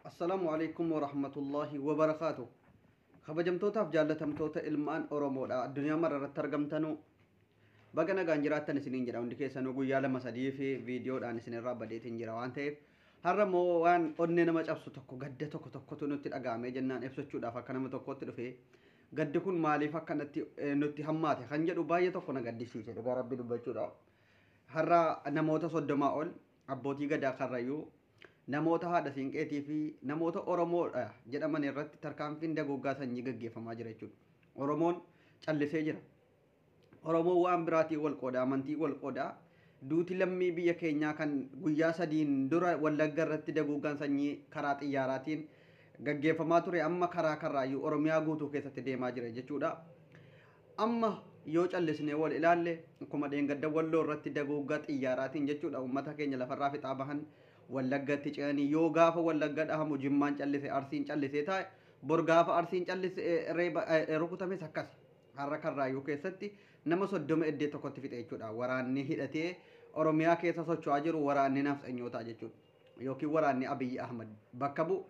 Assalaamu alaikum warahmatullaahi wabarakaatu. Kabajamtootaaf jaallatamtoota ilmaan Oromoodha. Addunyaa mara irratti argamtanuu baga nagaan jiraattan isiniin jedha. Hundi keessanuu guyyaa lama sadii fi viidiyoodhaan isinirraa badeetiin jira waan ta'eef har'a immoo waan onnee nama cabsu tokko gadda tokko tokkotu nutti dhaga'amee jennaan ibsachuudhaaf akka nama tokkotti dhufe gaddi kun maaliif akka nutti hammaate kan jedhu baay'ee tokko na gaddisiise dhugaa rabbi dubbachuudha. Har'a namoota 30 ol abbootii gadaa karrayyuu namoota haadha siinqeetii fi namoota Oromoodha jedhaman irratti tarkaanfiin daguuggaa sanyii gaggeeffamaa jira jechuudha. Oromoon callisee jira. Oromoon waan biraatiin wal qooda, amantii wal qooda. Duuti lammii biyya keenyaa kan guyyaa sadiin dura Wallagga irratti daguuggaan sanyii karaa xiyyaaraatiin gaggeeffamaa ture amma karaa karraayyuu Oromiyaa guutuu keessatti deemaa jira jechuudha. Amma yoo callisnee wal ilaalle akkuma dheengadda Walloo irratti daguuggaa xiyyaaraatiin jechuudha uummata keenya lafarraa fixaa bahan Wallaggatti ce'anii yoo gaafa Wallagga dhahamu Jimmaan callise Arsiin callisee taa'e bor gaafa Arsiin callise reeba rukutames akkas har'a karraayyuu keessatti nama 30 iddoo tokkotti fixe jechuudha. Waraanni hidhatee Oromiyaa keessa socho'aa jiru waraanni nafxanyootaa jechuudha. Yookiin waraanni Abiyyi Ahmad bakka bu'u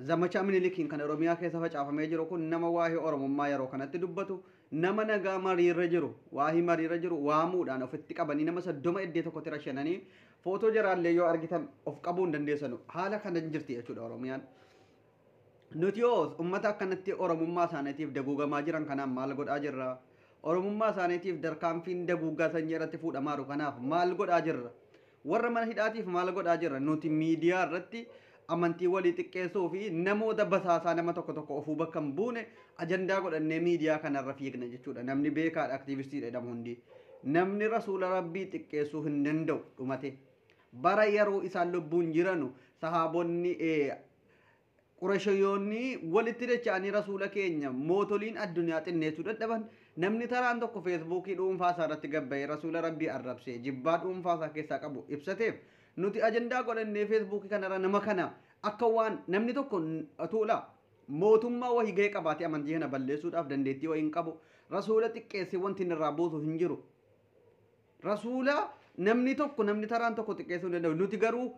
zamacha Minilikiin kan Oromiyaa keessa facaafamee jiru kun nama waa'ee Oromummaa yeroo kanatti dubbatu nama nagaa mariirra jiru waa'ee mariirra jiru waamuudhaan ofitti qabanii nama 30 iddoo tokkotti rashananii footoo jaraallee yoo argitan of qabuu hin dandeessanu haala kana jirti jechuudha Oromiyaan. Nuti yoo uummata akkanatti Oromummaa isaaniitiif daguugamaa jiran kanaan maal godhaa jirra? Oromummaa isaaniitiif tarkaanfiin daguuggaa sanyii irratti fuudhamaa jiru kanaaf maal godhaa jirra? Warra mana hidhaatiif maal godhaa jirra? Nuti miidiyaa irratti amantii walii xiqqeessuu fi namoota basaasaa nama tokko tokko ofuu bakka hin buune ajandaa godhannee miidiyaa kanarra fiigna jechuudha. Namni beekaadha aktiivistii jedhamu hundi. Namni rasuula rabbii xiqqeessuu hin danda'u dhumate. Bara yeroo isaan lubbuun jiranu sahaabonni Qurashoyoonni walitti dacha'anii rasuula keenya mootoliin addunyaa xinneessuu dadhaban namni taraan tokko feesbuukii dhuunfaa isaa irratti gabba'ee rasuula rabbii arrabsee jibbaa dhuunfaa isaa keessaa qabu ibsateef nuti ajandaa godhannee feesbuukii kanarra nama kana akka waan namni tokko tuula mootummaa wahii gahee qabaatee amantii kana balleessuudhaaf dandeettii wahii hin qabu rasuula xiqqeessee wanti inni irraa buusu hin jiru. Rasuula namni tokko namni taraan tokko xiqqeessuu hin danda'u nuti garuu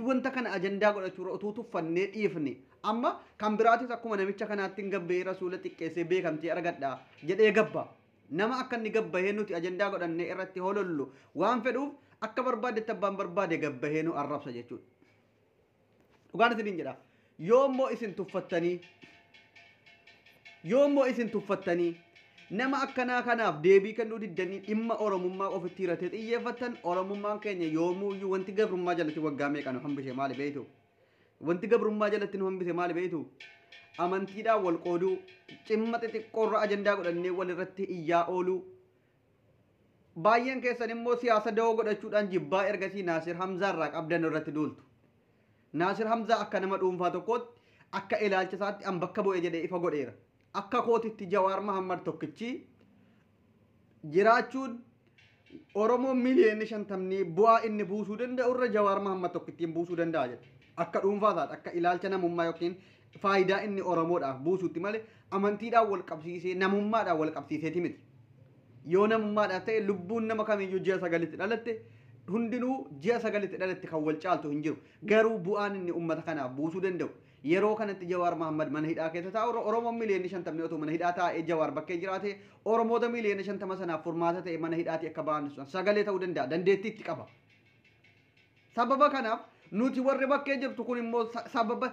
wanta kana ajandaa godhachuurra utuu tuffannee dhiifne amma kan biraatis akkuma namicha kanaatti hin gabbahee rasuula xiqqeessee beekamtii argadha jedhee gabba nama akka inni gabbahee nuti ajandaa godhannee irratti holollu waan fedhuuf akka barbaadetti abbaan barbaade gabbahee nu arrabsa jechuudha. Dhugaan isiniin jedha yoo immoo isin tuffattanii nama akkanaa kanaaf deebii kennuu diddanii dhimma Oromummaa ofitti hiratee xiyyeeffattan Oromummaan keenya yoomuyyuu wanti gabrummaa jalatti waggaa meeqa nu hambise maali beektu? Wanti gabrummaa jalatti nu hambise maali beektu? Amantiidhaan wal qooduu, cimma xixiqqoorra ajandaa godhannee walirratti iyyaa ooluu. Baay'een keessan immoo siyaasa dawoo godhachuudhaan jibbaa ergasii Naasir Hamzaa irraa qabdan irratti duultu. Naasir Hamzaa akka nama dhuunfaa tokkootti akka ilaalcha isaatti an bakka bu'e jedhee ifa godheera. Akka kootitti Jawaar Mahammad tokkichi jiraachuun Oromoo miliyoonni 50 bu'aa inni buusuu danda'u irra Jawaar Mahammad tokkittiin buusuu danda'a jedha. Akka dhuunfaa isaatti akka ilaalcha namummaa yookiin faayidaa inni Oromoodhaaf buusuutti malee amantiidhaan wal qabsiisee namummaadhaan wal qabsiiseeti miti. Yoo namummaadhaaf ta'e lubbuun nama kamiyyuu ji'a 9tti dhalatte hundinuu ji'a 9tti dhalatte kan wal caaltu hin jiru. Garuu bu'aan inni uummata kanaaf buusuu danda'u yeroo kanatti Jawaar Mahammad mana hidhaa keessa taa'u Oromoon miliyoonni 50 otoo mana hidhaa taa'ee Jawaar bakkee jiraate Oromoota miliyoonni 50 sanaaf furmaata ta'e mana hidhaatii akka ba'an sagalee ta'uu danda'a dandeettii itti qaba. Sababa kanaaf nuti warri bakkee jirtu kun immoo sababa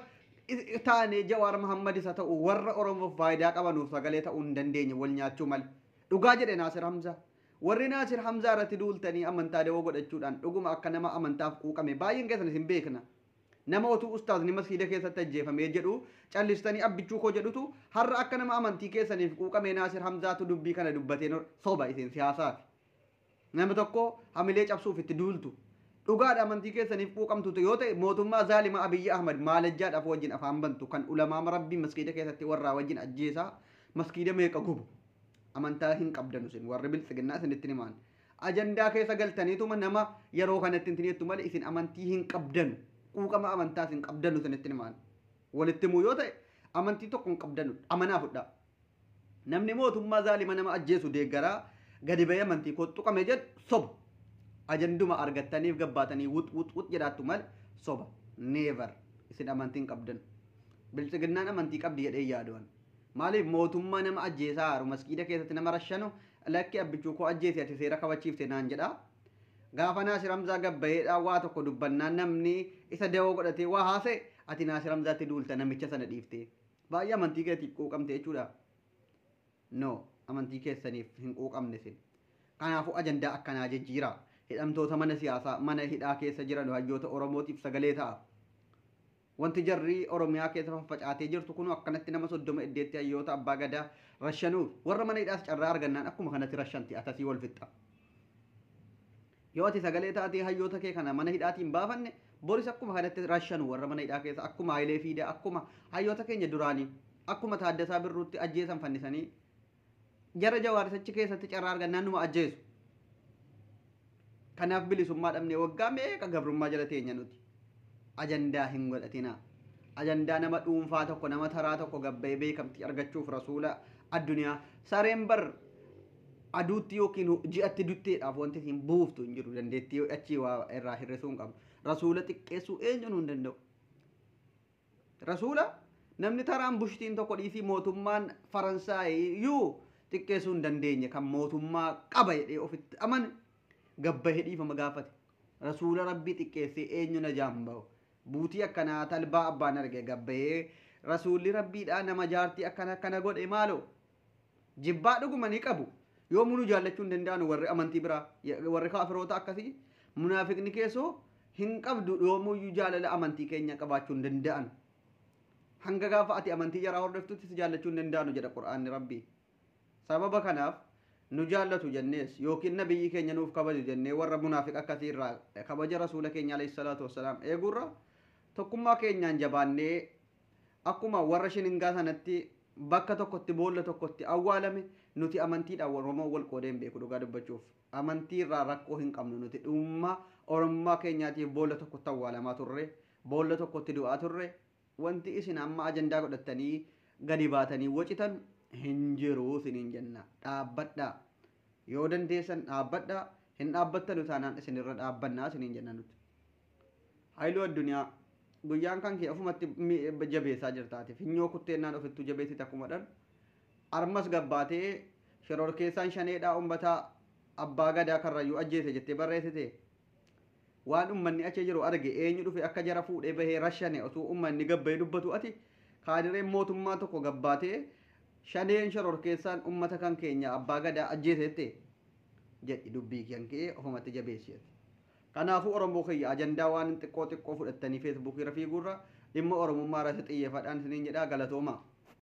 taanee Jawaar Mahammad isa ta'u warra Oromoof faayidaa qabanuuf sagalee ta'uu hin dandeenye wal nyaachuu malee. Dhugaa jedhe Naasir Hamzaa. Warri Naasir Hamzaa irratti duultanii amantaa dawoo godhachuudhaan dhuguma akka nama amantaaf quuqame baay'een keessan isin beekna. Nama otuu ustaazni masgiida keessatti ajjeefamee jedhu callistanii abbichuu koo jedhutu har'a akka nama amantii keessaniif quuqamee Naasir Hamzaatu dubbii kana dubbatee soba isin siyaasaaf. Nama tokko hamilee cabsuuf itti duultu. Dhugaadha amantii keessaniif quuqamtu yoo ta'e mootummaa zaalima Abiyyi Ahmad maalajjaadhaaf wajjin afaan bantu kan ulamaa rabbii masgiida keessatti warraa wajjin ajjeesaa masgiida meeqa gubu. Amantaa hin qabdanu isin warri biltsiginnaa isinitti himaan. Ajandaa keessa galtaniituma nama yeroo kanatti hin jettu malee isin amantii hin qabdanu. Quuqama amantaa isin qabdanu isinitti himaan. Walitti himuu yoo ta'e amantii tokko hin qabdanu amanaa fudhaa. Namni mootummaa zaalima nama ajjeesu deeggaraa gadi ba'ee amantii koo tuqame jedhu soba. Ajanduma argattaniif gabbaatanii wut wut wut jedhaattu malee soba. Never. Isin amantii hin qabdan. Biltsiginnaan amantii qabdi jedhee yaaduwan. Maaliif mootummaa nama ajjeesaa haaru maskiida keessatti nama rashanu lakki abbichuu koo ajjeese ati seera kabachiifte naan jedha. Gaafa Naasir Hamzaa gabbaheedhaa waa tokko dubbannaan namni isa dawoo godhatee waa haasa'e ati Naasir Hamzaatti duulta namicha sana dhiiftee. Baay'ee amantii keetiif quuqamte jechuudha. No, amantii keessaniif hin quuqamne isin. Kanaafuu ajandaa akkanaa jijjiira. Hidhamtoota mana siyaasaa mana hidhaa keessa jiran hayyoota Oromootiif sagalee ta'a. Wanti jarri Oromiyaa keessa faffacaatee jirtu kun akkanatti nama 30 iddeetti hayyoota abbaa gadaa rashanuuf warra mana hidhaas carraa argannaan akkuma kanatti rashanti atasii wal fixxa. Yoo ati sagalee taatee hayyoota kee kana mana hidhaatiin baafanne boris akkuma kanatti rashanu warra mana hidhaa keessa akkuma Hayilee Fiidaa akkuma hayyoota keenya duraanii akkuma Taaddasaa Birruutti ajjeesan fannisanii jara Jawaaris achi keessatti carraa argannaan numa ajjeesu. Kanaaf bilisummaa dhabnee waggaa meeqa gabrummaa jala teenya nuti. Ajandaa hin godhatinaa. Ajandaa nama dhuunfaa tokko nama taraa tokko gabbayee beekamtii argachuuf rasuula addunyaa sareen bar aduutti yookiin ji'atti dutteedhaaf wanti isin buuftu hin jiru dandeettii achii waa irraa hir'isuu hin qabdu. Rasuula xiqqeessuu eenyuun hin danda'u. Rasuula namni taraan bushtiin tokko dhiisii mootummaan Faransaay iyyuu xiqqeessuu hin dandeenye kan mootummaa qaba jedhee ofitti amane gabbahee dhiifama gaafate. Rasuula rabbii xiqqeessee eenyu na jaan bahu. Buutii akkanaa talbaa abbaan arge gabbahee rasuulli rabbiidhaa nama jaartii akkana akkana godhe maaloo. Jibbaa dhuguma ni qabu. Yoo munu jaallachuu hin danda'an warri amantii biraa warri kaafiroota akkasii munaafiqni keessoo hin qabdu yoomuyyuu jaalala amantii keenya qabaachuu hin danda'an. Hanga gaafa ati amantii jaraa hordoftutti si jaallachuu hin danda'anu jedha Qur'aanni Rabbii. Sababa kanaaf nu jaallatu jennees yookiin nabiyyi keenya nuuf kabaju jennee warra munaafiqa akkasii irraa kabaja rasuula keenya alayhi salaatu wassalaam eeguurra tokkummaa keenyaan jabaannee akkuma warra shiningaa sanatti bakka tokkotti boolla tokkotti awwaalame nuti amantiidhaan Oromoo wal qoodee hin beeku dhugaa dubbachuuf. Amantii irraa rakkoo hin qabnu nuti dhumma Oromummaa keenyaatiif boolla tokkotti awwaalamaa turre boolla tokkotti du'aa turre wanti isin amma ajandaa godhattanii gadi baatanii wacitan hin jiru isiniin jenna. Dhaabbadhaa. Yoo dandeessan dhaabbadhaa hin dhaabbattanu taanaan isinirra dhaabbannaa isiniin jenna nuti. Haayiluu addunyaa guyyaan kan kee ofumatti jabeessaa jirtaati. Finyoo kutteennaan ofittuu jabeessite akkuma dhan. Armas gabbaatee shororkeessaan shaneedhaa uummataa abbaa gadaa karrayyuu ajjeese jettee barreessite. Waan uummanni achi jiru arge eenyu dhufe akka jara fuudhee bahee rashane osoo uummanni gabbayee dubbatu ati kaadireen mootummaa tokko gabbaatee shaneen shororkeessaan uummata kan keenya abbaa gadaa ajjeesette jedhi dubbii kan kee ofumatti jabeessite. Kanaafuu Oromoo kiyya ajandaa waan xiqqoo xiqqoo fudhattanii feesbuukii irra fiiguurra dhimma Oromummaa irratti xiyyeeffadhaan isiniin jedhaa galatooma.